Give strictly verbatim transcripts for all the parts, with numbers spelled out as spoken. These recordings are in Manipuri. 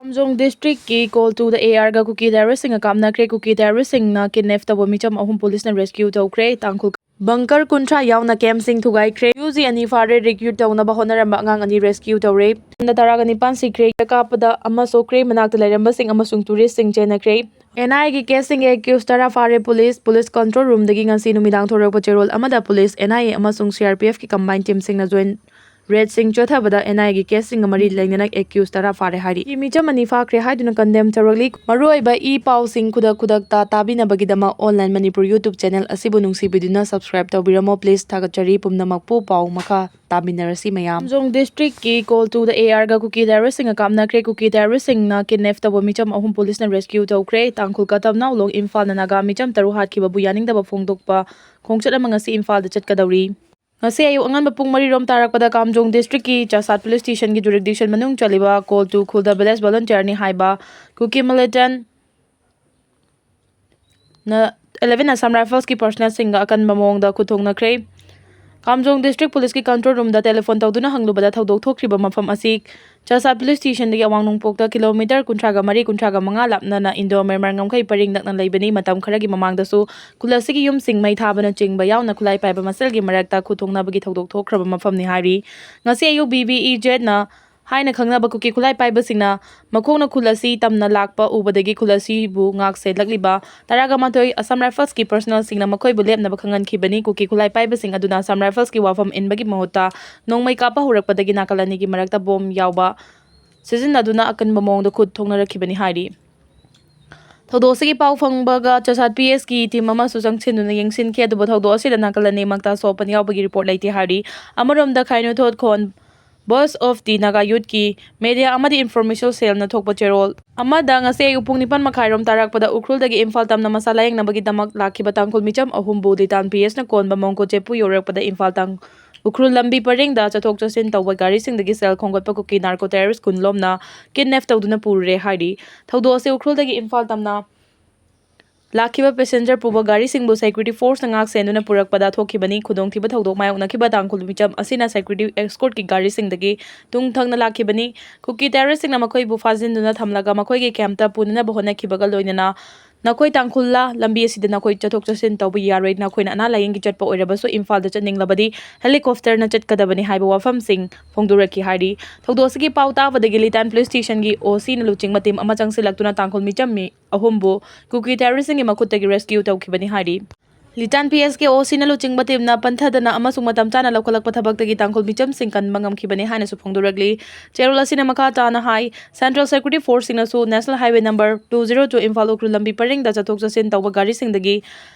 ꯈꯥꯝꯖꯣꯡ ꯗꯤꯁꯇ꯭ꯔꯤꯛꯀꯤ ꯀꯣꯜ ꯇꯨꯗ ꯑꯦ ꯑꯥꯔꯒ ꯀꯨꯀꯤ ꯇꯦꯔꯣꯔꯤꯁꯁꯤꯡꯒ ꯀꯥꯞꯅꯈ꯭ꯔꯦ꯫ ꯀꯨꯀꯤ ꯇꯦꯔꯣꯔꯤꯁꯁꯤꯡꯅ ꯀꯤꯗꯅꯦꯞ ꯇꯧꯕ ꯃꯤꯆꯝ ꯑꯍꯨꯝ ꯄꯨꯂꯤꯁꯅ ꯔꯦꯁꯀ꯭ꯌꯨ ꯇꯧꯈ꯭ꯔꯦ꯫ ꯇꯥꯡꯈꯨꯜ ꯕꯪꯀꯔ ꯀꯨꯟꯊ꯭ꯔꯥ ꯌꯥꯎꯅ ꯀꯦꯝꯞꯁꯤꯡ ꯊꯨꯒꯥꯏꯈ꯭ꯔꯦ꯫ ꯌꯨꯖꯤ ꯑꯅꯤ ꯐꯥꯔꯦ꯫ ꯔꯤꯀ꯭ꯔꯨꯠ ꯇꯧꯅꯕ ꯍꯣꯠꯅꯔꯝꯕ ꯑꯉꯥꯡ ꯑꯅꯤ ꯔꯦꯁꯀ꯭ꯌꯨ ꯇꯧꯔꯦ꯫ ꯇꯔꯥꯒ ꯅꯤꯄꯥꯟ ꯁꯤꯈ꯭ꯔꯦ꯫ ꯀꯥꯞꯄꯗ ꯑꯃ ꯁꯣꯛꯈ꯭ꯔꯦ꯫ ꯃꯅꯥꯛꯇ ꯂꯩꯔꯝꯕꯁꯤꯡ ꯑꯃꯁꯨꯡ ꯇꯨꯔꯤꯁꯁꯤꯡ ꯆꯦꯟꯅꯈ꯭ꯔꯦ꯫ ꯑꯦꯟ ꯑꯥꯏ ꯑꯦꯒꯤ ꯀꯦꯁꯁꯤꯡꯒꯤ ꯑꯦꯀ꯭ꯌꯨꯁ ꯇꯔꯥ ꯐꯥꯔꯦ꯫ ꯄꯨꯂꯤꯁ ꯄꯨꯂꯤꯁ ꯀꯟꯇ꯭ꯔꯣꯜ ꯔꯨꯝꯗꯒꯤ ꯉꯁꯤ ꯅꯨꯃꯤꯗꯥꯡ ꯊꯣꯔꯛꯄ ꯆꯦꯔꯣꯜ ꯑꯃꯗ ꯄꯨꯂꯤꯁ, ꯑꯦꯟ ꯑꯥꯏ ꯑꯦ ꯑꯃꯁꯨꯡ ꯁꯤ ꯑꯥꯔ ꯄꯤ ꯑꯦꯐꯀꯤ ꯀꯝꯕꯥꯏꯟ ꯇꯤꯝꯁꯤꯡꯅ ꯖꯣꯏꯟ ꯔꯦꯗꯁꯤꯡ ꯆꯣꯠꯊꯕꯗ ꯑꯦꯟ ꯑꯥꯏ ꯑꯦꯒꯤ ꯀꯦꯁꯁꯤꯡꯒ ꯃꯔꯤ ꯂꯩꯅꯅ ꯑꯦꯀ꯭ꯌꯨꯁ ꯇꯔꯥ ꯐꯥꯔꯦ ꯍꯥꯏꯔꯤ꯫ ꯃꯤꯆꯝ ꯑꯅꯤ ꯐꯥꯈ꯭ꯔꯦ ꯍꯥꯏꯗꯨꯅ ꯀꯟꯗꯦꯝ ꯇꯧꯔꯛꯂꯤ꯫ ꯃꯔꯨꯑꯣꯏꯕ ꯏ ꯄꯥꯎꯁꯤꯡ ꯈꯨꯗꯛ ꯈꯨꯗꯛꯇ ꯇꯥꯕꯤꯅꯕꯒꯤꯗꯃꯛ ꯑꯣꯟꯂꯥꯏꯟ ꯃꯅꯤꯄꯨꯔ ꯌꯨꯇ꯭ꯌꯨꯕ ꯆꯦꯅꯦꯜ ꯑꯁꯤꯕꯨ ꯅꯨꯡꯁꯤꯕꯤꯗꯨꯅ ꯁꯕꯁꯀ꯭ꯔꯥꯏꯕ ꯇꯧꯕꯤꯔꯝꯃꯣ ꯄ꯭ꯂꯤꯖ꯫ ꯊꯥꯒꯠꯆꯔꯤ ꯄꯨꯝꯅꯃꯛꯄꯨ꯫ ꯄꯥꯎ ꯃꯈꯥ ꯇꯥꯃꯤꯟꯅꯔꯁꯤ ꯃꯌꯥꯝ꯫ ꯈꯥꯝꯖꯣꯡ ꯗꯤꯁꯇ꯭ꯔꯤꯛꯀꯤ ꯀꯣꯜ ꯇꯨꯗ ꯑꯦ ꯑꯥꯔꯒ ꯀꯨꯀꯤ ꯇꯦꯔꯣꯔꯤꯁꯁꯤꯡꯅ ꯀꯥꯞꯅꯈ꯭ꯔꯦ꯫ ꯀꯨꯀꯤ ꯇꯦꯔꯣꯔꯤꯁꯁꯤꯡꯅ ꯀꯤꯗꯅꯦꯞ ꯇꯧꯕ ꯃꯤꯆꯝ ꯑꯍꯨꯝ ꯄꯨꯂꯤꯁꯅ ꯔꯦꯁꯀ꯭ꯌꯨ ꯇꯧꯈ꯭ꯔꯦ꯫ ꯇꯥꯡꯈꯨꯜ ꯀꯇꯝꯅꯥꯎ ꯂꯣꯡ ꯏꯝꯐꯥꯜꯅ ꯅꯥꯒꯥ ꯃꯤꯆꯝ ꯇꯔꯨꯛ ꯍꯥꯠꯈꯤꯕꯕꯨ ꯌꯥꯅꯤꯡꯗꯕ ꯐꯣꯡꯗꯣꯛꯄ ꯈꯣꯡꯆꯠ ꯑꯃ ꯉꯁꯤ ꯏꯝꯐꯥꯜꯗ ꯆꯠꯀꯗꯧꯔꯤ꯫ ꯉꯁꯤ ꯑꯌꯨꯛ ꯑꯉꯟꯕ ꯄꯨꯡ ꯃꯔꯤ ꯔꯣꯝ ꯇꯥꯔꯛꯄꯗ ꯀꯥꯝꯖꯣꯡ ꯗꯤꯁꯇ꯭ꯔꯤꯛꯀꯤ ꯆꯥꯁꯥꯠ ꯄꯨꯂꯤꯁ ꯁ꯭ꯇꯦꯁꯟꯒꯤ ꯖꯨꯔꯤꯁꯗꯤꯛꯁꯟ ꯃꯅꯨꯡ ꯆꯜꯂꯤꯕ ꯀꯣꯜ ꯇꯨ ꯈꯨꯜꯗ ꯚꯤꯂꯦꯖ ꯚꯣꯂꯨꯟꯇꯤꯌꯔꯅꯤ ꯍꯥꯏꯕ ꯀꯨꯀꯤ ꯃꯤꯂꯤꯇꯦꯟꯠꯅ ꯑꯦꯂꯦꯚꯦꯟ ꯑꯁꯥꯝ ꯔꯥꯏꯐꯜꯁꯀꯤ ꯄꯔꯁꯅꯦꯜꯁꯤꯡꯒ ꯑꯀꯟꯕ ꯃꯑꯣꯡꯗ ꯈꯨꯠ ꯊꯣꯛꯅꯈ꯭ꯔꯦ꯫ ꯀꯥꯝꯖꯣꯡ ꯗꯤꯁꯇ꯭ꯔꯤꯛ ꯄꯨꯂꯤꯁꯀꯤ ꯀꯟꯇ꯭ꯔꯣꯜ ꯔꯨꯝꯗ ꯇꯦꯂꯤꯐꯣꯟ ꯇꯧꯗꯨꯅ ꯍꯪꯂꯨꯕꯗ ꯊꯧꯗꯣꯛ ꯊꯣꯛꯈ꯭ꯔꯤꯕ ꯃꯐꯝ ꯑꯁꯤ ꯆꯥꯁꯥꯠ ꯄꯨꯂꯤꯁ ꯁ꯭ꯇꯦꯁꯟꯗꯒꯤ ꯑꯋꯥꯡ ꯅꯣꯡꯄꯣꯛꯇ ꯀꯤꯂꯣꯃꯤꯇꯔ ꯀꯨꯟꯊ꯭ꯔꯥꯒ ꯃꯔꯤ, ꯀꯨꯟꯊ꯭ꯔꯥꯒ ꯃꯉꯥ ꯂꯥꯞꯅꯅ ꯏꯟꯗꯣ ꯃ꯭ꯌꯥꯟꯃꯥꯔ ꯉꯝꯈꯩ ꯄꯔꯤꯡ ꯅꯛꯅ ꯂꯩꯕꯅꯤ꯫ ꯃꯇꯝ ꯈꯔꯒꯤ ꯃꯃꯥꯡꯗꯁꯨ ꯈꯨꯜ ꯑꯁꯤꯒꯤ ꯌꯨꯝꯁꯤꯡ ꯃꯩ ꯊꯥꯕꯅꯆꯤꯡꯕ ꯌꯥꯎꯅ ꯈꯨꯠꯂꯥꯏ ꯄꯥꯏꯕ ꯃꯁꯦꯜꯒꯤ ꯃꯔꯛꯇ ꯈꯨꯠ ꯊꯣꯛꯅꯕꯒꯤ ꯊꯧꯗꯣꯛ ꯊꯣꯛꯈ꯭ꯔꯕ ꯃꯐꯝꯅꯤ ꯍꯥꯏꯔꯤ꯫ ꯉꯁꯤ ꯑꯌꯨꯛ ꯕꯤ ꯕꯤ ꯏ ꯖꯦꯠꯅ ꯍꯥꯏꯅ ꯈꯪꯅꯕ ꯀꯨꯀꯤ ꯈꯨꯠꯂꯥꯏ ꯄꯥꯏꯕꯁꯤꯡꯅ ꯃꯈꯣꯡꯅ ꯈꯨꯜ ꯑꯁꯤ ꯇꯝꯅ ꯂꯥꯛꯄ ꯎꯕꯗꯒꯤ ꯈꯨꯜ ꯑꯁꯤꯕꯨ ꯉꯥꯛ ꯁꯦꯜꯂꯛꯂꯤꯕ ꯇꯔꯥꯒ ꯃꯥꯊꯣꯏ ꯑꯁꯥꯝ ꯔꯥꯏꯐꯜꯁꯀꯤ ꯄꯔꯁꯅꯦꯜꯁꯤꯡꯅ ꯃꯈꯣꯏꯕꯨ ꯂꯦꯞꯅꯕ ꯈꯪꯍꯟꯈꯤꯕꯅꯤ꯫ ꯀꯨꯀꯤ ꯈꯨꯠꯂꯥꯏ ꯄꯥꯏꯕꯁꯤꯡ ꯑꯗꯨꯅ ꯑꯁꯥꯝ ꯔꯥꯏꯐꯜꯁꯀꯤ ꯋꯥꯐꯝ ꯏꯟꯕꯒꯤ ꯃꯍꯨꯠꯇ ꯅꯣꯡꯃꯩ ꯀꯥꯞꯄ ꯍꯧꯔꯛꯄꯗꯒꯤ ꯅꯥꯀꯜ ꯑꯅꯤꯒꯤ ꯃꯔꯛꯇ ꯕꯣꯝ ꯌꯥꯎꯕ ꯁꯤꯖꯤꯟꯅꯗꯨꯅ ꯑꯀꯟꯕ ꯃꯑꯣꯡꯗ ꯈꯨꯠ ꯊꯣꯛꯅꯔꯛꯈꯤꯕꯅꯤ ꯍꯥꯏꯔꯤ꯫ ꯊꯧꯗꯣꯛ ꯑꯁꯤꯒꯤ ꯄꯥꯎ ꯐꯪꯕꯒ ꯆꯥꯁꯥꯠ ꯄꯤ ꯑꯦꯁꯀꯤ ꯇꯤꯝ ꯑꯃꯁꯨ ꯆꯪꯁꯤꯟꯗꯨꯅ ꯌꯦꯡꯁꯤꯟꯈꯤ, ꯑꯗꯨꯕꯨ ꯊꯧꯗꯣꯛ ꯑꯁꯤꯗ ꯅꯥꯀꯜ ꯑꯅꯤꯃꯛꯇ ꯑꯁꯣꯛ ꯑꯄꯟ ꯌꯥꯎꯕꯒꯤ ꯔꯤꯄꯣꯔꯠ ꯂꯩꯇꯦ ꯍꯥꯏꯔꯤ꯫ ꯑꯃꯔꯣꯝꯗ ꯈꯥꯏꯅꯨꯊꯣꯠ ꯈꯣꯟ Voice of the Naga Youthꯀꯤ ꯃꯦꯗꯤꯌꯥ ꯑꯃꯗꯤ ꯏꯟꯐꯣꯔꯃꯦꯁꯟ ꯁꯦꯜꯅ ꯊꯣꯛꯄ ꯆꯦꯔꯣꯜ ꯑꯃꯗ ꯉꯁꯤ ꯑꯌꯨꯛ ꯄꯨꯡ ꯅꯤꯄꯥꯟ ꯃꯈꯥꯏꯔꯣꯝ ꯇꯥꯔꯛꯄꯗ ꯎꯈ꯭ꯔꯨꯜꯗꯒꯤ ꯏꯝꯐꯥꯜ ꯇꯝꯅ ꯃꯁꯥ ꯂꯥꯌꯦꯡꯅꯕꯒꯤꯗꯃꯛ ꯂꯥꯛꯈꯤꯕ ꯇꯥꯡꯈꯨꯜ ꯃꯤꯆꯝ ꯑꯍꯨꯝꯕꯨ ꯂꯤꯇꯥꯟ ꯄꯤ ꯑꯦꯁꯅ ꯀꯣꯟꯕ ꯃꯣꯡꯀꯣꯆꯦꯄꯨ ꯌꯧꯔꯛꯄꯗ ꯏꯝꯐꯥꯜ ꯇꯥꯡ-, ꯎꯈ꯭ꯔꯨꯜ ꯂꯝꯕꯤ ꯄꯔꯤꯡꯗ ꯆꯠꯊꯣꯛ ꯆꯠꯁꯤꯟ ꯇꯧꯕ ꯒꯥꯔꯤꯁꯤꯡꯗꯒꯤ ꯁꯦꯜ ꯈꯣꯝꯒꯠꯄ ꯀꯨꯀꯤ ꯅꯥꯔꯀꯣ ꯇꯦꯔꯣꯔꯤꯁ ꯀꯨꯟꯂꯣꯝꯅ ꯀꯤꯗꯅꯦꯞ ꯇꯧꯗꯨꯅ ꯄꯨꯔꯦ ꯍꯥꯏꯔꯤ꯫ ꯊꯧꯗꯣꯛ ꯑꯁꯤ ꯎꯈ꯭ꯔꯨꯜꯗꯒꯤ ꯏꯝꯐꯥꯜ ꯇꯝꯅ ꯂꯥꯛꯈꯤꯕ ꯄꯦꯁꯦꯟꯖꯔ ꯄꯨꯕ ꯒꯥꯔꯤꯁꯤꯡꯕꯨ ꯁꯦꯀ꯭ꯌꯨꯔꯤꯇꯤ ꯐꯣꯔꯁꯅ ꯉꯥꯛ ꯁꯦꯟꯗꯨꯅ ꯄꯨꯔꯛꯄꯗ ꯊꯣꯛꯈꯤꯕꯅꯤ꯫ ꯈꯨꯗꯣꯡꯊꯤꯕ ꯊꯧꯗꯣꯛ ꯃꯥꯌꯣꯛꯅꯈꯤꯕ ꯇꯥꯡꯈꯨꯜ ꯃꯤꯆꯝ ꯑꯁꯤꯅ ꯁꯦꯀ꯭ꯌꯨꯔꯤꯇꯤ ꯑꯦꯁꯀꯣꯔꯠꯀꯤ ꯒꯥꯔꯤꯁꯤꯡꯗꯒꯤ ꯇꯨꯡ ꯊꯪꯅ ꯂꯥꯛꯈꯤꯕꯅꯤ꯫ ꯀꯨꯀꯤ ꯇꯦꯔꯣꯔꯤꯁꯁꯤꯡꯅ ꯃꯈꯣꯏꯕꯨ ꯐꯥꯖꯤꯟꯗꯨꯅ ꯊꯝꯂꯒ ꯃꯈꯣꯏꯒꯤ ꯀꯦꯝꯞꯇ ꯄꯨꯅꯅꯕ ꯍꯣꯠꯅꯈꯤꯕꯒ ꯂꯣꯏꯅꯅ ꯅꯈꯣꯏ ꯇꯥꯡꯈꯨꯜꯂ? ꯂꯝꯕꯤ ꯑꯁꯤꯗ ꯅꯈꯣꯏ ꯆꯠꯊꯣꯛ ꯆꯠꯁꯤꯟ ꯇꯧꯕ ꯌꯥꯔꯣꯏ꯫ ꯅꯈꯣꯏꯅ ꯑꯅꯥ ꯂꯥꯏꯌꯦꯡꯒꯤ ꯆꯠꯄ ꯑꯣꯏꯔꯕꯁꯨ ꯏꯝꯐꯥꯜꯗ ꯆꯠꯅꯤꯡꯂꯕꯗꯤ ꯍꯦꯂꯤꯀꯣꯞꯇꯔꯅ ꯆꯠꯀꯗꯕꯅꯤ ꯍꯥꯏꯕ ꯋꯥꯐꯝꯁꯤꯡ ꯐꯣꯡꯗꯣꯔꯛꯈꯤ ꯍꯥꯏꯔꯤ꯫ ꯊꯧꯗꯣꯛ ꯑꯁꯤꯒꯤ ꯄꯥꯎ ꯇꯥꯕꯗꯒꯤ ꯂꯤꯇꯥꯟ ꯄꯨꯂꯤꯁ ꯁ꯭ꯇꯦꯁꯟꯒꯤ ꯑꯣ ꯁꯤꯅ ꯂꯨꯆꯤꯡꯕ ꯇꯤꯝ ꯑꯃ ꯆꯪꯁꯤꯜꯂꯛꯇꯨꯅ ꯇꯥꯡꯈꯨꯜ ꯃꯤꯆꯝ ꯃꯤ ꯑꯍꯨꯝꯕꯨ ꯀꯨꯀꯤ ꯇꯦꯔꯣꯔꯤꯁꯁꯤꯡꯒꯤ ꯃꯈꯨꯠꯇꯒꯤ ꯔꯦꯁꯀ꯭ꯌꯨ ꯇꯧꯈꯤꯕꯅꯤ ꯍꯥꯏꯔꯤ꯫ ꯂꯤꯇꯥꯟ ꯄꯤ ꯑꯦꯁ ꯀꯦ ꯑꯣ ꯁꯤꯅ ꯂꯨꯆꯤꯡꯕ ꯇꯤꯝꯅ ꯄꯟꯊꯗꯅ ꯑꯃꯁꯨꯡ ꯃꯇꯝ ꯆꯥꯅ ꯂꯧꯈꯠꯂꯛꯄ ꯊꯕꯛꯇꯒꯤ ꯇꯥꯡꯈꯨꯜ ꯃꯤꯆꯝꯁꯤꯡ ꯀꯟꯕ ꯉꯝꯈꯤꯕꯅꯤ ꯍꯥꯏꯅꯁꯨ ꯐꯣꯡꯗꯣꯔꯛꯂꯤ꯫ ꯆꯦꯔꯣꯜ ꯑꯁꯤꯅ ꯃꯈꯥ ꯇꯥꯅ ꯍꯥꯏ, ꯁꯦꯟꯇ꯭ꯔꯦꯜ ꯁꯦꯀ꯭ꯌꯨꯔꯤꯇꯤ ꯐꯣꯔꯁꯁꯤꯡꯅꯁꯨ national highway number two zero two Imphal Ukhrul ꯂꯝꯕꯤ ꯄꯔꯤꯡꯗ ꯆꯠꯊꯣꯛ ꯆꯠꯁꯤꯟ ꯇꯧꯕ ꯒꯥꯔꯤꯁꯤꯡꯗꯒꯤ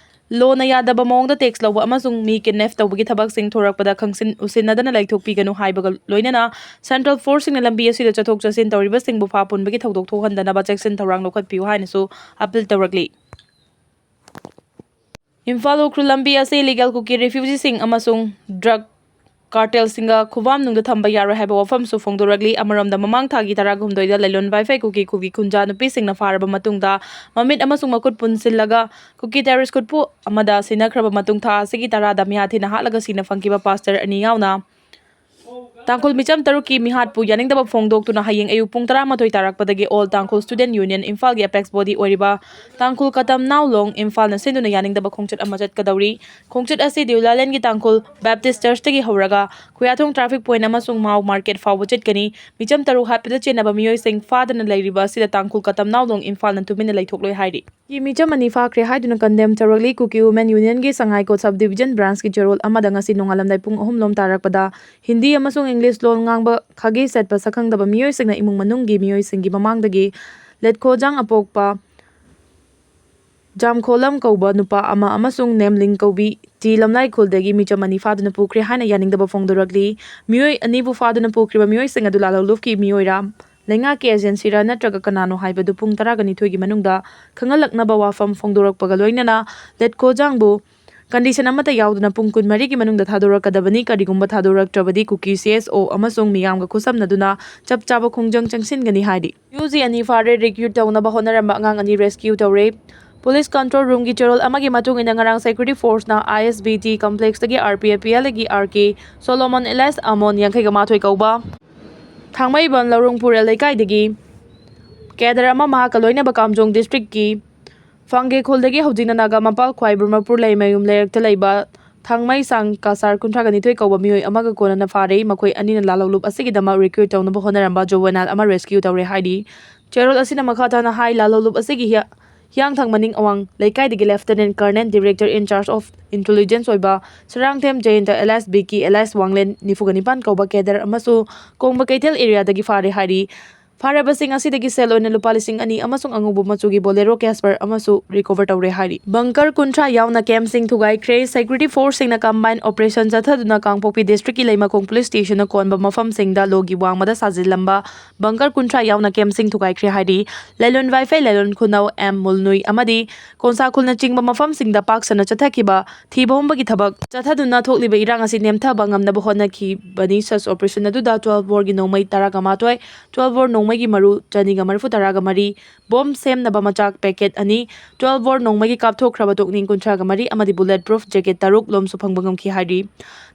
ꯂꯣꯅ ꯌꯥꯗꯕ ꯃꯑꯣꯡꯗ ꯇꯦꯛꯁ ꯂꯧꯕ ꯑꯃꯁꯨꯡ ꯃꯤ ꯀꯤꯗꯅꯦꯞ ꯇꯧꯕꯒꯤ ꯊꯕꯛꯁꯤꯡ ꯊꯣꯔꯛꯄꯗ ꯈꯪꯁꯤꯟ ꯎꯁꯤꯟꯅꯗꯅ ꯂꯩꯊꯣꯛꯄꯤꯒꯅꯨ ꯍꯥꯏꯕꯒ ꯂꯣꯏꯅꯅ ꯁꯦꯟꯇ꯭ꯔꯦꯜ ꯐꯣꯔꯁꯁꯤꯡꯅ ꯂꯝꯕꯤ ꯑꯁꯤꯗ ꯆꯠꯊꯣꯛ ꯆꯠꯁꯤꯟ ꯇꯧꯔꯤꯕꯁꯤꯡꯕꯨ ꯐꯥ ꯄꯨꯟꯕꯒꯤ ꯊꯧꯗꯣꯛ ꯊꯣꯛꯍꯟꯗꯅꯕ ꯆꯦꯛꯁꯤꯟ ꯊꯧꯔꯥꯡ ꯂꯧꯈꯠꯄꯤꯌꯨ ꯍꯥꯏꯅꯁꯨ ꯑꯄꯤꯜ ꯇꯧꯔꯛꯂꯤ꯫ ꯏꯝꯐꯥꯜ ꯎꯈ꯭ꯔꯨꯜ ꯂꯝꯕꯤ ꯑꯁꯤ ꯏꯂꯤꯒꯦꯜ ꯀꯨꯀꯤ ꯔꯤꯐ꯭ꯌꯨꯖꯤꯁꯤꯡ ꯑꯃꯁꯨꯡ ꯗ꯭ꯔꯒ ꯀꯥꯔꯇꯦꯜꯁꯤꯡꯒ ꯈꯨꯕꯥꯝꯅꯨꯡꯗ ꯊꯝꯕ ꯌꯥꯔꯣꯏ ꯍꯥꯏꯕ ꯋꯥꯐꯝꯁꯨ ꯐꯣꯡꯗꯣꯔꯛꯂꯤ꯫ ꯑꯃꯔꯣꯝꯗ, ꯃꯃꯥꯡ ꯊꯥꯒꯤ ꯇꯔꯥꯍꯨꯝꯗꯣꯏꯗ ꯂꯩꯂꯣꯟ ꯕꯥꯏꯐꯩ ꯀꯨꯀꯤ ꯈꯨꯜꯒꯤ ꯈꯨꯟꯖꯥ ꯅꯨꯄꯤꯁꯤꯡꯅ ꯐꯥꯔꯕ ꯃꯇꯨꯡꯗ ꯃꯃꯤꯠ ꯑꯃꯁꯨꯡ ꯃꯈꯨꯠ ꯄꯨꯟꯁꯤꯜꯂꯒ ꯀꯨꯀꯤ ꯇꯦꯔꯣꯔꯤꯁ ꯈꯨꯠꯄꯨ ꯑꯃꯗ ꯁꯤꯟꯅꯈ꯭ꯔꯕ ꯃꯇꯨꯡ, ꯊꯥ ꯑꯁꯤꯒꯤ ꯇꯔꯥꯗ ꯃꯤꯌꯥꯊꯤꯅ ꯍꯥꯠꯂꯒ ꯁꯤꯅ ꯐꯪꯈꯤꯕ ꯄꯥꯁꯇꯔ ꯑꯅꯤ ꯌꯥꯎꯅ ꯇꯥꯡꯈꯨꯜ ꯃꯤꯆꯝ ꯇꯔꯨꯛꯀꯤ ꯃꯤꯍꯥꯠꯄꯨ ꯌꯥꯅꯤꯡꯗꯕ ꯐꯣꯡꯗꯣꯛꯇꯨꯅ ꯍꯌꯦꯡ ꯑꯌꯨꯛ ꯄꯨꯡ ꯇꯔꯥꯃꯥꯊꯣꯏ ꯇꯥꯔꯛꯄꯗꯒꯤ ꯑꯣꯜ ꯇꯥꯡꯈꯨꯜ ꯁ꯭ꯇꯨꯗꯦꯟꯠ ꯌꯨꯅꯤꯌꯟ ꯏꯝꯐꯥꯜꯒꯤ ꯑꯦꯄꯦꯛꯁ ꯕꯣꯗꯤ ꯑꯣꯏꯔꯤꯕ ꯇꯥꯡꯈꯨꯜ ꯀꯇꯝ ꯅꯥꯎ ꯂꯣꯡ ꯏꯝꯐꯥꯜꯅ ꯁꯤꯟꯗꯨꯅ ꯌꯥꯅꯤꯡꯗꯕ ꯈꯣꯡꯆꯠ ꯑꯃ ꯆꯠꯀꯗꯧꯔꯤ꯫ ꯈꯣꯡꯆꯠ ꯑꯁꯤ ꯗꯤꯎꯂꯥꯂꯦꯟꯒꯤ ꯇꯥꯡꯈꯨꯜ ꯕꯦꯞꯇꯤꯁ ꯆꯔꯆꯇꯒꯤ ꯍꯧꯔꯒ ꯈꯨꯌꯥꯊꯣꯡ ꯇ꯭ꯔꯥꯐꯤꯛ ꯄꯣꯏꯟꯠ ꯑꯃꯁꯨꯡ ꯃꯥꯎ ꯃꯥꯔꯀꯦꯠ ꯐꯥꯎꯕ ꯆꯠꯀꯅꯤ꯫ ꯃꯤꯆꯝ ꯇꯔꯨꯛ ꯍꯥꯠꯄꯗ ꯆꯦꯟꯅꯕ ꯃꯤꯑꯣꯏꯁꯤꯡ ꯐꯥꯗꯅ ꯂꯩꯔꯤꯕ ꯑꯁꯤꯗ ꯇꯥꯡꯈꯨꯜ ꯀꯇꯝ ꯅꯥꯎ ꯂꯣꯡ ꯏꯝꯐꯥꯜꯅ ꯇꯨꯃꯤꯟꯅ ꯂꯩꯊꯣꯛꯂꯣꯏ ꯍꯥꯏꯔꯤ꯫ ꯀꯤ ꯃꯤꯆꯝ ꯑꯅꯤ ꯐꯥꯈ꯭ꯔꯦ ꯍꯥꯏꯗꯨꯅ ꯀꯟꯗꯦꯝ ꯇꯧꯔꯛꯂꯤ꯫ ꯀꯨꯀꯤ ꯋꯨꯃꯦꯟ ꯌꯨꯅꯤꯌꯟꯒꯤ ꯁꯉꯥꯏꯀꯣꯠ ꯁꯕ ꯗꯤꯕꯤꯖꯟ ꯕ꯭ꯔꯥꯟꯁꯀꯤ ꯆꯦꯔꯣꯜ ꯑꯃꯗ ꯉꯁꯤ ꯅꯣꯡꯉꯥꯜꯂꯝꯗꯥꯏ ꯄꯨꯡ ꯑꯍꯨꯝ ꯂꯣꯝ ꯇꯥꯔꯛꯄꯗ ꯍꯤꯟꯗꯤ ꯑꯃꯁꯨꯡ ꯏꯪꯂꯤꯁ ꯂꯣꯟ ꯉꯥꯡꯕ ꯈꯥꯒꯤ ꯆꯠꯄ ꯁꯛꯈꯪꯗꯕ ꯃꯤꯑꯣꯏꯁꯤꯡꯅ ꯏꯃꯨꯡ ꯃꯅꯨꯡꯒꯤ ꯃꯤꯑꯣꯏꯁꯤꯡꯒꯤ ꯃꯃꯥꯡꯗꯒꯤ ꯂꯦꯠꯈꯣꯖꯥꯡ ꯑꯄꯣꯛꯄ ꯖꯥꯝꯈꯣꯂꯝ ꯀꯧꯕ ꯅꯨꯄꯥ ꯑꯃ ꯑꯃꯁꯨꯡ ꯅꯦꯝꯂꯤꯡ ꯀꯧꯕꯤ ꯇꯤ ꯂꯝꯂꯥꯏ ꯈꯨꯜꯗꯒꯤ ꯃꯤꯆꯝ ꯑꯅꯤ ꯐꯥꯗꯨꯅ ꯄꯨꯈ꯭ꯔꯦ ꯍꯥꯏꯅ ꯌꯥꯅꯤꯡꯗꯕ ꯐꯣꯡꯗꯣꯔꯛꯂꯤ꯫ ꯃꯤꯑꯣꯏ ꯑꯅꯤꯕꯨ ꯐꯥꯗꯨꯅ ꯄꯨꯈ꯭ꯔꯤꯕ ꯃꯤꯑꯣꯏꯁꯤꯡ ꯑꯗꯨ ꯂꯥꯂꯣꯡꯂꯨꯞꯀꯤ ꯃꯤꯑꯣꯏꯔꯥ ꯂꯩꯉꯥꯛꯀꯤ ꯑꯦꯖꯦꯟꯁꯤꯔꯥ ꯅꯠꯇ꯭ꯔꯒ ꯀꯅꯥꯅꯣ ꯍꯥꯏꯕꯗꯨ ꯄꯨꯡ ꯇꯔꯥꯒ ꯅꯤꯊꯣꯏꯒꯤ ꯃꯅꯨꯡꯗ ꯈꯪꯍꯜꯂꯛꯅꯕ ꯋꯥꯐꯝ ꯐꯣꯡꯗꯣꯔꯛꯄꯒ ꯂꯣꯏꯅꯅ ꯂꯦꯠꯈꯣꯖꯥꯡꯕꯨ ꯀꯟꯗꯤꯁꯟ ꯑꯃꯠꯇ ꯌꯥꯎꯗꯅ ꯄꯨꯡ ꯀꯨꯟꯃꯔꯤꯒꯤ ꯃꯅꯨꯡꯗ ꯊꯥꯗꯣꯔꯛꯀꯗꯕꯅꯤ꯫ ꯀꯔꯤꯒꯨꯝꯕ ꯊꯥꯗꯣꯔꯛꯇ꯭ꯔꯕꯗꯤ ꯀꯨꯀꯤ ꯁꯤ ꯑꯦꯁ ꯑꯣ ꯑꯃꯁꯨꯡ ꯃꯤꯌꯥꯝꯒ ꯈꯨꯠꯁꯝꯅꯗꯨꯅ ꯆꯞ ꯆꯥꯕ ꯈꯣꯡꯖꯪ ꯆꯪꯁꯤꯟꯒꯅꯤ ꯍꯥꯏꯔꯤ꯫ ꯌꯨ ꯖꯤ ꯑꯅꯤ ꯐꯥꯔꯦ꯫ ꯔꯦꯁꯀ꯭ꯌꯨ ꯇꯧꯅꯕ ꯍꯣꯠꯅꯔꯝꯕ ꯑꯉꯥꯡ ꯑꯅꯤ ꯔꯦꯁꯀ꯭ꯌꯨ ꯇꯧꯔꯦ꯫ Police Control Roomꯒꯤ ꯆꯦꯔꯣꯜ ꯑꯃꯒꯤ ꯃꯇꯨꯡ ꯏꯟꯅ, ꯉꯔꯥꯡ Security Forceꯅ I S B T Complexꯇꯒꯤ R P F L ꯒꯤ R K Solomon alias Amon, ꯌꯥꯡꯈꯩꯒ ꯃꯥꯊꯣꯏ ꯀꯧꯕ, ꯊꯥꯡꯃꯩꯕꯟ ꯂꯧꯔꯣꯡ ꯄꯨꯔꯦꯜ ꯂꯩꯀꯥꯏꯗꯒꯤ cadre ꯑꯃ ꯃꯍꯥꯛꯀ ꯂꯣꯏꯅꯕ ꯀꯥꯝꯖꯣꯡ districtꯀꯤ ꯐꯥꯡꯒꯦ ꯈꯨꯜꯗꯒꯤ ꯍꯧꯖꯤꯛꯅ ꯅꯥꯒꯥ ꯃꯄꯥꯜ ꯈ꯭ꯋꯥꯏ ꯕ꯭ꯔꯍꯃꯄꯨꯔ ꯂꯩꯃꯌꯨꯝ ꯂꯩꯔꯛꯇ ꯂꯩꯕ ꯊꯥꯡꯃꯩ ꯁꯥꯡ ꯀꯁꯥꯔ ꯀꯨꯟꯊ꯭ꯔꯥꯒ ꯅꯤꯊꯣꯏ ꯀꯧꯕ ꯃꯤꯑꯣꯏ ꯑꯃꯒ ꯀꯣꯟꯅꯅ ꯐꯥꯔꯦ꯫ ꯃꯈꯣꯏ ꯑꯅꯤꯅ ꯂꯥꯜꯍꯧꯂꯨꯞ ꯑꯁꯤꯒꯤꯗꯃꯛ recruit ꯇꯧꯅꯕ ꯍꯣꯠꯅꯔꯝꯕ juvenile ꯑꯃ rescue ꯇꯧꯔꯦ ꯍꯥꯏꯔꯤ꯫ ꯆꯦꯔꯣꯜ ꯑꯁꯤꯅ ꯃꯈꯥ ꯇꯥꯅ ꯍꯥꯏ, ꯂꯥꯜꯍꯧꯂꯨꯞ ꯑꯁꯤꯒꯤ ꯍꯤꯌꯥ-, ꯍꯤꯌꯥꯡꯊꯥꯡ ꯃꯅꯤꯡ ꯑꯋꯥꯡ ꯂꯩꯀꯥꯏꯗꯒꯤ Lieutenant Colonel, Director in charge of Intelligence ꯑꯣꯏꯕ ꯁꯔꯥꯡꯊꯦꯝ ꯖꯌꯟꯇ alias ꯕꯤꯀꯤ alias ꯋꯥꯡꯂꯦꯟ, ꯅꯤꯐꯨꯒ ꯅꯤꯄꯥꯟ ꯀꯧꯕ cadre ꯑꯃꯁꯨ ꯀꯣꯡꯕ ꯀꯩꯊꯦꯜ areaꯗꯒꯤ ꯐꯥꯔꯦ ꯍꯥꯏꯔꯤ꯫ ꯐꯥꯔꯕꯁꯤꯡ ꯑꯁꯤꯗꯒꯤ ꯁꯦꯜ ꯑꯣꯏꯅ ꯂꯨꯄꯥ ꯂꯤꯁꯤꯡ ꯑꯅꯤ ꯑꯃꯁꯨꯡ ꯑꯉꯧꯕ ꯃꯆꯨꯒꯤ Bolero Casper ꯑꯃꯁꯨ recover ꯇꯧꯔꯦ ꯍꯥꯏꯔꯤ꯫ Bunker ꯀꯨꯟꯊ꯭ꯔꯥ ꯌꯥꯎꯅ campꯁꯤꯡ ꯊꯨꯒꯥꯏꯈ꯭ꯔꯦ꯫ Security Forceꯁꯤꯡꯅ combine operation ꯆꯠꯊꯗꯨꯅ ꯀꯥꯡꯄꯣꯛꯄꯤ districtꯀꯤ ꯂꯩꯃꯈꯣꯡ police stationꯅ ꯀꯣꯟꯕ ꯃꯐꯝꯁꯤꯡꯗ ꯂꯣꯒꯤ ꯋꯥꯡꯃꯗ ꯁꯥꯖꯤꯜꯂꯝꯕ bunker ꯀꯨꯟꯊ꯭ꯔꯥ ꯌꯥꯎꯅ campꯁꯤꯡ ꯊꯨꯒꯥꯏꯈ꯭ꯔꯦ ꯍꯥꯏꯔꯤ꯫ ꯂꯩꯂꯣꯟ ꯋꯥꯏꯐꯩ, ꯂꯩꯂꯣꯟ ꯈꯨꯅꯧ ꯑꯦꯝ ꯃꯨꯜꯅꯨꯏ ꯑꯃꯗꯤ ꯀꯣꯟꯁꯥꯈꯨꯜꯅꯆꯤꯡꯕ ꯃꯐꯝꯁꯤꯡꯗ ꯄꯥꯛ ꯁꯟꯅ ꯆꯠꯊꯈꯤꯕ ꯊꯤꯕ ꯍꯨꯝꯕꯒꯤ ꯊꯕꯛ ꯆꯠꯊꯗꯨꯅ ꯊꯣꯛꯂꯤꯕ ꯏꯔꯥꯡ ꯑꯁꯤ ꯅꯦꯝꯊꯕ ꯉꯝꯅꯕ ꯍꯣꯠꯅꯈꯤꯕꯅꯤ꯫ Search operation ꯑꯗꯨꯗ twelve boreꯒꯤ ꯅꯣꯡꯃꯩ ꯇꯔꯥꯒ ꯃꯥꯊꯣꯏ, twelve bore ꯅꯣꯡꯃꯩꯒꯤ ꯃꯔꯨ ꯆꯅꯤꯒ ꯃꯔꯤꯐꯨ ꯇꯔꯥꯒ ꯃꯔꯤ, bomb ꯁꯦꯝꯅꯕ ꯃꯆꯥꯛ packet ꯑꯅꯤ, twelve bore ꯅꯣꯡꯃꯩꯒꯤ ꯀꯥꯞꯊꯣꯛꯈ꯭ꯔꯕ ꯇꯣꯛꯅꯤꯡ ꯀꯨꯟꯊ꯭ꯔꯥꯒ ꯃꯔꯤ ꯑꯃꯗꯤ bullet proof jacket ꯇꯔꯨꯛ ꯂꯣꯝꯁꯨ ꯐꯪꯕ ꯉꯝꯈꯤ ꯍꯥꯏꯔꯤ꯫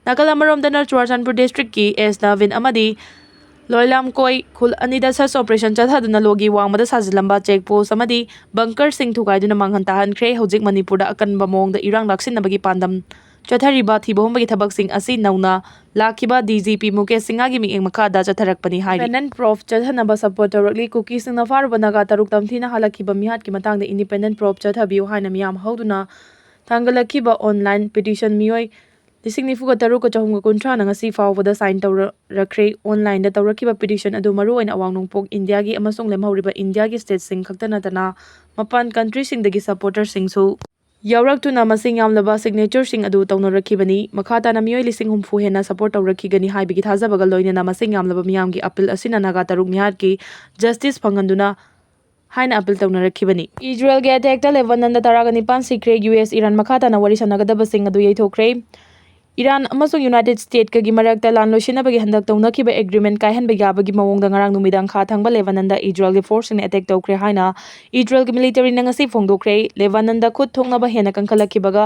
ꯅꯥꯀꯜ ꯑꯃꯔꯣꯝꯗꯅ ꯆꯨꯔꯥꯆꯥꯟꯄꯨꯔ districtꯀꯤ ꯑꯦꯁ ꯅꯕꯤꯟ ꯑꯃꯗꯤ ꯂꯣꯏꯂꯥꯝꯀꯣꯏ ꯈꯨꯜ ꯑꯅꯤꯗ search operation ꯆꯠꯊꯗꯨꯅ ꯂꯣꯒꯤ ꯋꯥꯡꯃꯗ ꯁꯥꯖꯤꯜꯂꯝꯕ check post ꯑꯃꯗꯤ bunkerꯁꯤꯡ ꯊꯨꯒꯥꯏꯗꯨꯅ ꯃꯥꯡꯍꯟ ꯇꯥꯍꯟꯈ꯭ꯔꯦ꯫ ꯍꯧꯖꯤꯛ ꯃꯅꯤꯄꯨꯔꯗ ꯑꯀꯟꯕ ꯃꯑꯣꯡꯗ ꯏꯔꯥꯡ ꯂꯥꯛꯁꯤꯟꯅꯕꯒꯤ ꯄꯥꯟꯗꯝ ꯆꯠꯊꯔꯤꯕ ꯊꯤꯕ ꯍꯨꯝꯕꯒꯤ ꯊꯕꯛꯁꯤꯡ ꯑꯁꯤ ꯅꯧꯅ ꯂꯥꯛꯈꯤꯕ D G P ꯃꯨꯀꯦꯁ ꯁꯤꯡꯍꯒꯤ ꯃꯤꯠꯌꯦꯡ ꯃꯈꯥꯗ ꯆꯠꯊꯔꯛꯄꯅꯤ ꯍꯥꯏꯔꯤ꯫ Independent probe ꯆꯠꯊꯅꯕ support ꯇꯧꯔꯛꯂꯤ꯫ ꯀꯨꯀꯤꯁꯤꯡꯅ ꯐꯥꯔꯨꯕ ꯅꯥꯒꯥ ꯇꯔꯨꯛ ꯇꯝꯊꯤꯅ ꯍꯥꯠꯂꯛꯈꯤꯕ ꯃꯤꯍꯥꯠꯀꯤ ꯃꯇꯥꯡꯗ independent probe ꯆꯠꯊꯕꯤꯌꯨ ꯍꯥꯏꯅ ꯃꯤꯌꯥꯝ ꯍꯧꯗꯨꯅ ꯊꯥꯡꯒꯠꯂꯛꯈꯤꯕ online petition ꯃꯤꯑꯣꯏ ꯂꯤꯁꯤꯡ ꯅꯤꯐꯨꯒ ꯇꯔꯨꯛꯀ ꯆꯍꯨꯝꯒ ꯀꯨꯟꯊ꯭ꯔꯥꯅ ꯉꯁꯤ ꯐꯥꯎꯕꯗ sign ꯇꯧꯔꯛꯈ꯭ꯔꯦ꯫ Onlineꯗ ꯇꯧꯔꯛꯈꯤꯕ petition ꯑꯗꯨ ꯃꯔꯨꯑꯣꯏꯅ ꯑꯋꯥꯡ ꯅꯣꯡꯄꯣꯛ ꯏꯟꯗꯤꯌꯥꯒꯤ ꯑꯃꯁꯨꯡ ꯂꯦꯝꯍꯧꯔꯤꯕ ꯏꯟꯗꯤꯌꯥꯒꯤ stateꯁꯤꯡ ꯈꯛꯇ ꯅꯠꯇꯅ ꯃꯄꯥꯟ countryꯁꯤꯡꯗꯒꯤ supporterꯁꯤꯡꯁꯨ ꯌꯥꯎꯔꯛꯇꯨꯅ ꯃꯁꯤꯡ ꯌꯥꯝꯂꯕ signatureꯁꯤꯡ ꯑꯗꯨ ꯇꯧꯅꯔꯛꯈꯤꯕꯅꯤ꯫ ꯃꯈꯥ ꯇꯥꯅ ꯃꯤꯑꯣꯏ ꯂꯤꯁꯤꯡ ꯍꯨꯝꯐꯨ ꯍꯦꯟꯅ support ꯇꯧꯔꯛꯈꯤꯒꯅꯤ ꯍꯥꯏꯕꯒꯤ ꯊꯥꯖꯕꯒ ꯂꯣꯏꯅꯅ ꯃꯁꯤꯡ ꯌꯥꯝꯂꯕ ꯃꯤꯌꯥꯝꯒꯤ appeal ꯑꯁꯤꯅ ꯅꯥꯒꯥ ꯇꯔꯨꯛ ꯃꯤꯍꯥꯠꯀꯤ justice ꯐꯪꯍꯟꯗꯨꯅ ꯍꯥꯏꯅ appeal ꯇꯧꯅꯔꯛꯈꯤꯕꯅꯤ꯫ ꯏꯖꯔꯦꯜꯒꯤ attackꯇ Lebanonꯗ ꯇꯔꯥꯒ ꯅꯤꯄꯥꯟ ꯁꯤꯈ꯭ꯔꯦ꯫ U S Iran ꯃꯈꯥ ꯇꯥꯅ ꯋꯥꯔꯤ ꯁꯥꯟꯅꯒꯗꯕꯁꯤꯡ ꯑꯗꯨ ꯌꯩꯊꯣꯛꯈ꯭ꯔꯦ꯫ ꯏꯔꯥꯟ ꯑꯃꯁꯨꯡ ꯌꯨꯅꯥꯏꯇꯦꯗ ꯁ꯭ꯇꯦꯠꯀꯒꯤ ꯃꯔꯛꯇ ꯂꯥꯟ ꯂꯣꯏꯁꯤꯟꯅꯕꯒꯤ ꯍꯟꯗꯛ ꯇꯧꯅꯈꯤꯕ ꯑꯦꯒ꯭ꯔꯤꯃꯦꯟ ꯀꯥꯏꯍꯟꯕ ꯌꯥꯕꯒꯤ ꯃꯑꯣꯡꯗ ꯉꯔꯥꯡ ꯅꯨꯃꯤꯗꯥꯡ ꯈꯥ ꯊꯪꯕ ꯂꯦꯕꯥꯅꯟꯗ ꯏꯖꯔꯦꯜꯒꯤ ꯐꯣꯔꯁꯁꯤꯡꯅ ꯑꯦꯇꯦꯛ ꯇꯧꯈ꯭ꯔꯦ ꯍꯥꯏꯅ ꯏꯖꯔꯦꯜꯒꯤ ꯃꯤꯂꯤꯇꯔꯤꯅ ꯉꯁꯤ ꯐꯣꯡꯗꯣꯛꯈ꯭ꯔꯦ꯫ ꯂꯦꯕꯥꯅꯟꯗ ꯈꯨꯠ ꯊꯣꯛꯅꯕ ꯍꯦꯟꯅ ꯀꯟꯈꯠꯂꯛꯈꯤꯕꯒ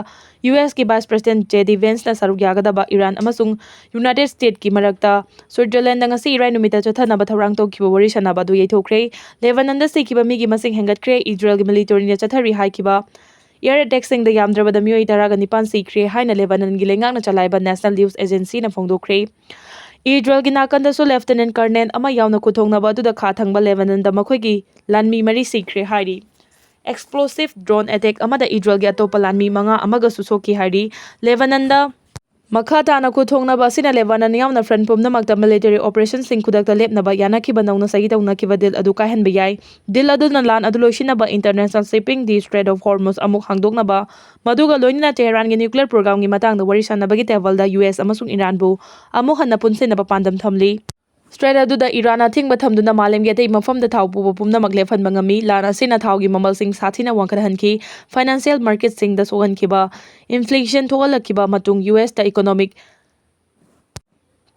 ꯌꯨ ꯑꯦꯁꯀꯤ ꯚꯥꯏꯁ ꯄ꯭ꯔꯁꯤꯗꯦꯟꯠ ꯖꯦ ꯗꯤ ꯚꯦꯟꯁꯅ ꯁꯔꯨꯛ ꯌꯥꯒꯗꯕ ꯏꯔꯥꯟ ꯑꯃꯁꯨꯡ ꯌꯨꯅꯥꯏꯇꯦꯗ ꯁ꯭ꯇꯦꯠꯀꯤ ꯃꯔꯛꯇ ꯁ꯭ꯋꯤꯠꯖꯔꯂꯦꯟꯗ ꯉꯁꯤ ꯏꯔꯥꯏ ꯅꯨꯃꯤꯠꯇ ꯆꯠꯊꯅꯕ ꯊꯧꯔꯥꯡ ꯇꯧꯈꯤꯕ ꯋꯥꯔꯤ ꯁꯥꯟꯅꯕ ꯑꯗꯨ ꯌꯩꯊꯣꯛꯈ꯭ꯔꯦ꯫ ꯂꯦꯕꯥꯅꯟꯗ ꯁꯤꯈꯤꯕ ꯃꯤꯒꯤ ꯃꯁꯤꯡ ꯍꯦꯟꯒꯠꯈ꯭ꯔꯦ꯫ ꯏꯖꯔꯦꯜꯒꯤ ꯃꯤꯂꯤꯇꯔꯤꯅ ꯆꯠꯊꯔꯤ ꯍꯥꯏꯈꯤꯕ ꯑꯦꯌꯔ ꯑꯦꯇꯦꯛꯁꯤꯡꯗ ꯌꯥꯝꯗ꯭ꯔꯕꯗ ꯃꯤꯑꯣꯏ ꯇꯔꯥꯒ ꯅꯤꯄꯥꯟ ꯁꯤꯈ꯭ꯔꯦ ꯍꯥꯏꯅ ꯂꯦꯕꯥꯅꯟꯒꯤ ꯂꯩꯉꯥꯛꯅ ꯆꯂꯥꯏꯕ ꯅꯦꯁꯅꯦꯜ ꯅ꯭ꯌꯨꯁ ꯑꯦꯖꯦꯟꯁꯤꯅ ꯐꯣꯡꯗꯣꯛꯈ꯭ꯔꯦ꯫ ꯏꯖꯔꯦꯜꯒꯤ ꯅꯥꯀꯟꯗꯁꯨ ꯂꯦꯐꯇꯤꯅꯦꯟꯠ ꯀꯔꯅꯦꯜ ꯑꯃ ꯌꯥꯎꯅ ꯈꯨꯠꯊꯣꯛꯅꯕ ꯑꯗꯨꯗ ꯈꯥ ꯊꯪꯕ ꯂꯦꯕꯥꯅꯟꯗ ꯃꯈꯣꯏꯒꯤ ꯂꯥꯟꯃꯤ ꯃꯔꯤ ꯁꯤꯈ꯭ꯔꯦ ꯍꯥꯏꯔꯤ꯫ ꯑꯦꯛꯁꯄ꯭ꯂꯣꯁꯤꯚ ꯗ꯭ꯔꯣꯟ ꯑꯦꯇꯦꯛ ꯑꯃꯗ ꯏꯖꯔꯦꯜꯒꯤ ꯑꯇꯣꯞꯄ ꯂꯥꯟꯃꯤ ꯃꯉꯥ ꯑꯃꯒꯁꯨ ꯁꯣꯛꯈꯤ ꯍꯥꯏꯔꯤ꯫ ꯂꯦꯕꯥꯅꯟꯗ ꯃꯈꯥ ꯇꯥꯅ ꯈꯨꯠꯊꯣꯛꯅꯕ ꯑꯁꯤꯅ ꯂꯦꯕꯥꯅꯟ ꯌꯥꯎꯅ ꯐ꯭ꯔꯟꯠ ꯄꯨꯝꯅꯃꯛꯇ ꯃꯤꯂꯤꯇꯔꯤ ꯑꯣꯄꯔꯦꯁꯟꯁꯤꯡ ꯈꯨꯗꯛꯇ ꯂꯦꯞꯅꯕ ꯌꯥꯅꯈꯤꯕ ꯅꯧꯅ ꯁꯍꯤ ꯇꯧꯅꯈꯤꯕ ꯗꯤꯜ ꯑꯗꯨ ꯀꯥꯏꯍꯟꯕ ꯌꯥꯏ꯫ ꯗꯤꯜ ꯑꯗꯨꯅ ꯂꯥꯟ ꯑꯗꯨ ꯂꯣꯏꯁꯤꯟꯅꯕ, international shipping the strait of Hormuz ꯑꯃꯨꯛ ꯍꯥꯡꯗꯣꯛꯅꯕ, ꯃꯗꯨꯒ ꯂꯣꯏꯅꯅ ꯇꯦꯍꯔꯥꯟꯒꯤ ꯅ꯭ꯌꯨꯀ꯭ꯂꯤꯌꯔ ꯄ꯭ꯔꯣꯒ꯭ꯔꯥꯝꯒꯤ ꯃꯇꯥꯡꯗ ꯋꯥꯔꯤ ꯁꯥꯟꯅꯕꯒꯤ ꯇꯦꯕꯜꯗ ꯌꯨ ꯑꯦꯁ ꯑꯃꯁꯨꯡ ꯏꯔꯥꯟꯕꯨ ꯑꯃꯨꯛ ꯍꯟꯅ ꯄꯨꯟꯁꯤꯟꯅꯕ ꯄꯥꯟꯗꯝ ꯊꯝꯂꯤ꯫ ꯁ꯭ꯇ꯭ꯔꯦꯠ ꯑꯗꯨꯗ ꯏꯔꯥꯟ ꯑꯊꯤꯡꯕ ꯊꯝꯗꯨꯅ ꯃꯥꯂꯦꯝꯒꯤ ꯑꯇꯩ ꯃꯐꯝꯗ ꯊꯥꯎ ꯄꯨꯕ ꯄꯨꯝꯅꯃꯛ ꯂꯦꯞꯍꯟꯕ ꯉꯝꯃꯤ꯫ ꯂꯥꯟ ꯑꯁꯤꯅ ꯊꯥꯎꯒꯤ ꯃꯃꯜꯁꯤꯡ ꯁꯥꯊꯤꯅ ꯋꯥꯡꯈꯠꯍꯟꯈꯤ, ꯐꯥꯏꯅꯥꯟꯁꯤꯌꯦꯜ ꯃꯥꯔꯀꯦꯠꯁꯤꯡꯗ ꯁꯣꯛꯍꯟꯈꯤꯕ, ꯏꯟꯐ꯭ꯂꯦꯁꯟ ꯊꯣꯛꯍꯜꯂꯛꯈꯤꯕ ꯑꯃꯁꯨꯡ ꯌꯨ ꯑꯦꯁꯇ ꯏꯀꯣꯅꯣꯃꯤꯛ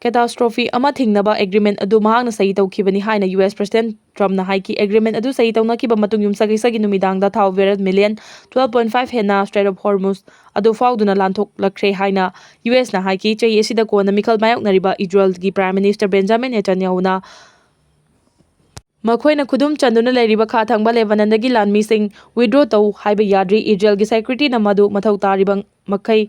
ꯀꯦꯇꯥꯁꯇ꯭ꯔꯣꯐꯤ ꯑꯃ ꯊꯤꯡꯅꯕ ꯑꯦꯒ꯭ꯔꯤꯃꯦꯟ ꯑꯗꯨ ꯃꯍꯥꯛꯅ ꯁꯍꯤ ꯇꯧꯈꯤꯕꯅꯤ ꯍꯥꯏꯅ ꯌꯨ ꯑꯦꯁ ꯄ꯭ꯔꯁꯤꯗꯦꯟꯠ ꯇ꯭ꯔꯝꯞꯅ ꯍꯥꯏꯈꯤ꯫ ꯑꯦꯒ꯭ꯔꯤꯃꯦꯟ ꯑꯗꯨ ꯁꯍꯤ ꯇꯧꯅꯈꯤꯕ ꯃꯇꯨꯡ ꯌꯨꯝꯁꯀꯩꯁꯒꯤ ꯅꯨꯃꯤꯗꯥꯡꯗ ꯊꯥꯎ ꯕꯦꯔꯦꯜ ꯃꯤꯂꯤꯌꯟ ꯇꯨꯋꯦꯜꯐ ꯄꯣꯏꯟꯠ ꯐꯥꯏꯚ ꯍꯦꯟꯅ ꯁ꯭ꯇ꯭ꯔꯦꯠ ꯑꯣꯐ ꯍꯣꯔꯃꯨꯖ ꯑꯗꯨ ꯐꯥꯎꯗꯨꯅ ꯂꯥꯟꯊꯣꯛꯂꯛꯈ꯭ꯔꯦ ꯍꯥꯏꯅ ꯌꯨ ꯑꯦꯁꯅ ꯍꯥꯏꯈꯤ꯫ ꯆꯍꯤ ꯑꯁꯤꯗ ꯀꯣꯟꯅ ꯃꯤꯈꯜ ꯃꯥꯌꯣꯛꯅꯔꯤꯕ ꯏꯖꯔꯦꯜꯒꯤ ꯄ꯭ꯔꯥꯏꯝ ꯃꯤꯅꯤꯁꯇꯔ ꯕꯦꯟꯖꯥꯃꯤꯟ ꯅꯦꯇꯟꯌꯥꯍꯨꯅ ꯃꯈꯣꯏꯅ ꯈꯨꯗꯨꯝ ꯆꯟꯗꯨꯅ ꯂꯩꯔꯤꯕ ꯈꯥ ꯊꯪꯕ ꯂꯦꯕꯥꯅꯟꯗꯒꯤ ꯂꯥꯟꯃꯤꯁꯤꯡ ꯋꯤꯗ꯭ꯔꯣ ꯇꯧ ꯍꯥꯏꯕ ꯌꯥꯗ꯭ꯔꯤ꯫ ꯏꯖꯔꯦꯜꯒꯤ ꯁꯦꯀ꯭ꯌꯨꯔꯤꯇꯤꯅ ꯃꯗꯨ ꯃꯊꯧ ꯇꯥꯔꯤꯕ ꯃꯈꯩ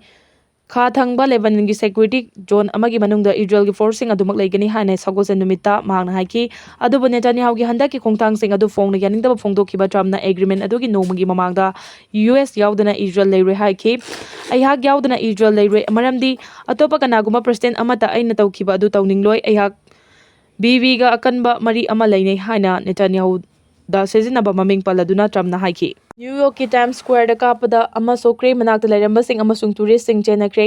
ꯈꯥ ꯊꯪꯕ ꯂꯦꯕꯥꯅꯟꯒꯤ ꯁꯦꯀ꯭ꯌꯨꯔꯤꯇꯤ ꯖꯣꯟ ꯑꯃꯒꯤ ꯃꯅꯨꯡꯗ ꯏꯖꯔꯦꯜꯒꯤ ꯐꯣꯔꯁꯁꯤꯡ ꯑꯗꯨꯃꯛ ꯂꯩꯒꯅꯤ ꯍꯥꯏꯅ ꯁꯒꯣꯜꯁꯦꯟ ꯅꯨꯃꯤꯠꯇ ꯃꯍꯥꯛꯅ ꯍꯥꯏꯈꯤ꯫ ꯑꯗꯨꯕꯨ ꯅꯦꯇꯟꯌꯥꯍꯨꯒꯤ ꯍꯟꯗꯛꯀꯤ ꯈꯣꯡꯊꯥꯡꯁꯤꯡ ꯑꯗꯨ ꯐꯣꯡꯅ ꯌꯥꯅꯤꯡꯗꯕ ꯐꯣꯡꯗꯣꯛꯈꯤꯕ ꯇ꯭ꯔꯝꯞꯅ ꯑꯦꯒ꯭ꯔꯤꯃꯦꯟ ꯑꯗꯨꯒꯤ ꯅꯣꯡꯃꯒꯤ ꯃꯃꯥꯡꯗ ꯌꯨ ꯑꯦꯁ ꯌꯥꯎꯗꯅ ꯏꯖꯔꯦꯜ ꯂꯩꯔꯣꯏ ꯍꯥꯏꯈꯤ꯫ "ꯑꯩꯍꯥꯛ ꯌꯥꯎꯗꯅ ꯏꯖꯔꯦꯜ ꯂꯩꯔꯣꯏ, ꯃꯔꯝꯗꯤ ꯑꯇꯣꯞꯄ ꯀꯅꯥꯒꯨꯝꯕ ꯄ꯭ꯔꯁꯤꯗꯦꯟꯠ ꯑꯃꯠꯇ ꯑꯩꯅ ꯇꯧꯈꯤꯕ ꯑꯗꯨ ꯇꯧꯅꯤꯡꯂꯣꯏ꯫ ꯑꯩꯍꯥꯛ ꯕꯤꯕꯤꯒ ꯑꯀꯟꯕ ꯃꯔꯤ ꯑꯃ ꯂꯩꯅꯩ" ꯍꯥꯏꯅ ꯅꯦꯇꯟꯌꯥꯍꯨꯗ ꯁꯤꯖꯤꯟꯅꯕ ꯃꯃꯤꯡ ꯄꯜꯂꯗꯨꯅ ꯇ꯭ꯔꯝꯞꯅ ꯍꯥꯏꯈꯤ꯫ ꯅ꯭ꯌꯨ ꯌꯣꯔꯛꯀꯤ ꯇꯥꯏꯝꯁ ꯁ꯭ꯀ꯭ꯋꯥꯔꯗ ꯀꯥꯞꯄꯗ ꯑꯃ ꯁꯣꯛꯈ꯭ꯔꯦ, ꯃꯅꯥꯛꯇ ꯂꯩꯔꯝꯕꯁꯤꯡ ꯑꯃꯁꯨꯡ ꯇꯨꯔꯤꯁꯁꯤꯡ ꯆꯦꯟꯅꯈ꯭ꯔꯦ꯫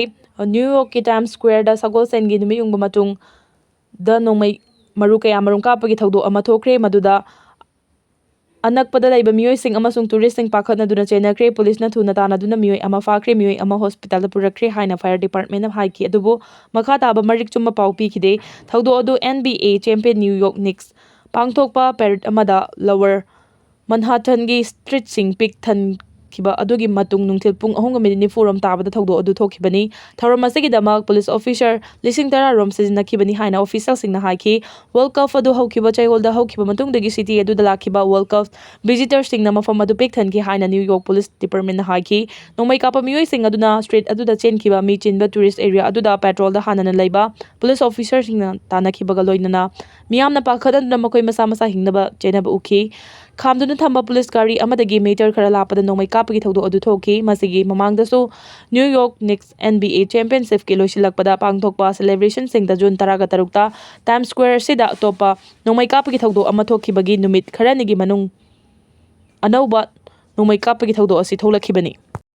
ꯅ꯭ꯌꯨ ꯌꯣꯔꯛꯀꯤ ꯇꯥꯏꯝꯁ ꯁ꯭ꯀ꯭ꯋꯥꯔꯗ ꯁꯒꯣꯜꯁꯦꯟꯒꯤ ꯅꯨꯃꯤꯠ ꯌꯨꯡꯕ ꯃꯇꯨꯡꯗ ꯅꯣꯡꯃꯩ ꯃꯔꯨ ꯀꯌꯥꯃꯔꯨꯝ ꯀꯥꯞꯄꯒꯤ ꯊꯧꯗꯣꯛ ꯑꯃ ꯊꯣꯛꯈ꯭ꯔꯦ, ꯃꯗꯨꯗ ꯑꯅꯛꯄꯗ ꯂꯩꯕ ꯃꯤꯑꯣꯏꯁꯤꯡ ꯑꯃꯁꯨꯡ ꯇꯨꯔꯤꯁꯁꯤꯡ ꯄꯥꯈꯠꯅꯗꯨꯅ ꯆꯦꯟꯅꯈ꯭ꯔꯦ꯫ ꯄꯨꯂꯤꯁꯅ ꯊꯨꯅ ꯇꯥꯟꯅꯗꯨꯅ ꯃꯤꯑꯣꯏ ꯑꯃ ꯐꯥꯈ꯭ꯔꯦ, ꯃꯤꯑꯣꯏ ꯑꯃ ꯍꯣꯁꯄꯤꯇꯥꯜꯗ ꯄꯨꯔꯛꯈ꯭ꯔꯦ ꯍꯥꯏꯅ ꯐꯥꯌꯔ ꯗꯤꯄꯥꯔꯠꯃꯦꯟꯅ ꯍꯥꯏꯈꯤ꯫ ꯑꯗꯨꯕꯨ ꯃꯈꯥ ꯇꯥꯕ ꯃꯔꯤꯛ ꯆꯨꯝꯕ ꯄꯥꯎ ꯄꯤꯈꯤꯗꯦ꯫ ꯊꯧꯗꯣꯛ ꯑꯗꯨ N B A champion New York Knicks ꯄꯥꯡꯊꯣꯛꯄ ꯄꯦꯔꯦꯗ ꯑꯃꯗ ꯂꯋꯔ ꯃꯟꯍꯥꯇꯟꯒꯤ ꯁ꯭ꯇ꯭ꯔꯤꯠꯁꯤꯡ ꯄꯤꯛ ꯊꯟꯈꯤꯕ ꯑꯗꯨꯒꯤ ꯃꯇꯨꯡ ꯅꯨꯡꯊꯤꯜ ꯄꯨꯡ ꯑꯍꯨꯝꯒ ꯃꯤꯅꯤꯠ ꯅꯤꯐꯨ ꯔꯣꯝ ꯇꯥꯕꯗ ꯊꯧꯗꯣꯛ ꯑꯗꯨ ꯊꯣꯛꯈꯤꯕꯅꯤ꯫ ꯊꯧꯔꯝ ꯑꯁꯤꯒꯤꯗꯃꯛ ꯄꯨꯂꯤꯁ ꯑꯣꯐꯤꯁꯔ ꯂꯤꯁꯤꯡ ꯇꯔꯥ ꯔꯣꯝ ꯁꯤꯖꯤꯟꯅꯈꯤꯕꯅꯤ ꯍꯥꯏꯅ ꯑꯣꯐꯤꯁꯤꯌꯦꯜꯁꯤꯡꯅ ꯍꯥꯏꯈꯤ꯫ ꯋꯥꯔꯜꯗ ꯀꯞ ꯑꯗꯨ ꯍꯧꯈꯤꯕ ꯆꯌꯣꯜꯗ ꯍꯧꯈꯤꯕ ꯃꯇꯨꯡꯗꯒꯤ ꯁꯤꯇꯤ ꯑꯗꯨꯗ ꯂꯥꯛꯈꯤꯕ ꯋꯥꯔꯜꯗ ꯀꯞ ꯚꯤꯖꯤꯇꯔꯁꯤꯡꯅ ꯃꯐꯝ ꯑꯗꯨ ꯄꯤꯛ ꯊꯟꯈꯤ ꯍꯥꯏꯅ ꯅ꯭ꯌꯨ ꯌꯣꯔꯛ ꯄꯨꯂꯤꯁ ꯗꯤꯄꯥꯔꯠꯃꯦꯟꯅ ꯍꯥꯏꯈꯤ꯫ ꯅꯣꯡꯃꯩ ꯀꯥꯞꯄ ꯃꯤꯑꯣꯏꯁꯤꯡ ꯑꯗꯨꯅ ꯁ꯭ꯇ꯭ꯔꯤꯠ ꯑꯗꯨꯗ ꯆꯦꯟꯈꯤꯕ ꯃꯤ ꯆꯤꯟꯕ ꯇꯨꯔꯤꯁ ꯑꯦꯔꯤꯌꯥ ꯑꯗꯨꯗ ꯄꯦꯇ꯭ꯔꯣꯜꯗ ꯍꯥꯟꯅꯅ ꯂꯩꯕ ꯄꯨꯂꯤꯁ ꯑꯣꯐꯤꯁꯔꯁꯤꯡꯅ ꯇꯥꯟꯅꯈꯤꯕꯒ ꯂꯣꯏꯅꯅ ꯃꯤꯌꯥꯝꯅ ꯄꯥꯈꯠꯍꯟꯗꯨꯅ ꯃꯈꯣꯏ ꯃꯁꯥ ꯃꯁꯥ ꯍꯤꯡꯅꯕ ꯆꯦꯟꯅꯕ ꯎꯈꯤ꯫ ꯈꯥꯝꯗꯨꯅ ꯊꯝꯕ ꯄꯨꯂꯤꯁ ꯒꯥꯔꯤ ꯑꯃꯗꯒꯤ ꯃꯤꯇꯔ ꯈꯔ ꯂꯥꯞꯄꯗ ꯅꯣꯡꯃꯩ ꯀꯥꯞꯄꯒꯤ ꯊꯧꯗꯣꯛ ꯑꯗꯨ ꯊꯣꯛꯈꯤ꯫ ꯃꯁꯤꯒꯤ ꯃꯃꯥꯡꯗꯁꯨ New York Knicks N B A ꯆꯦꯝꯄꯤꯌꯟꯁꯤꯞꯀꯤ ꯂꯣꯏꯁꯤꯜꯂꯛꯄꯗ ꯄꯥꯡꯊꯣꯛꯄ ꯁꯦꯂꯦꯕ꯭ꯔꯦꯁꯟꯁꯤꯡꯗ ꯖꯨꯟ ꯇꯔꯥꯒ ꯇꯔꯨꯛꯇ ꯇꯥꯏꯝꯁ ꯁ꯭ꯀ꯭ꯋꯦꯔ ꯑꯁꯤꯗ ꯑꯇꯣꯞꯄ ꯅꯣꯡꯃꯩ ꯀꯥꯞꯄꯒꯤ ꯊꯧꯗꯣꯛ ꯑꯃ ꯊꯣꯛꯈꯤꯕꯒꯤ ꯅꯨꯃꯤꯠ ꯈꯔꯅꯤꯒꯤ ꯃꯅꯨꯡ ꯑꯅꯧꯕ ꯅꯣꯡꯃꯩ ꯀꯥꯞꯄꯒꯤ ꯊꯧꯗꯣꯛ ꯑꯁꯤ ꯊꯣꯛꯂꯛꯈꯤꯕꯅꯤ꯫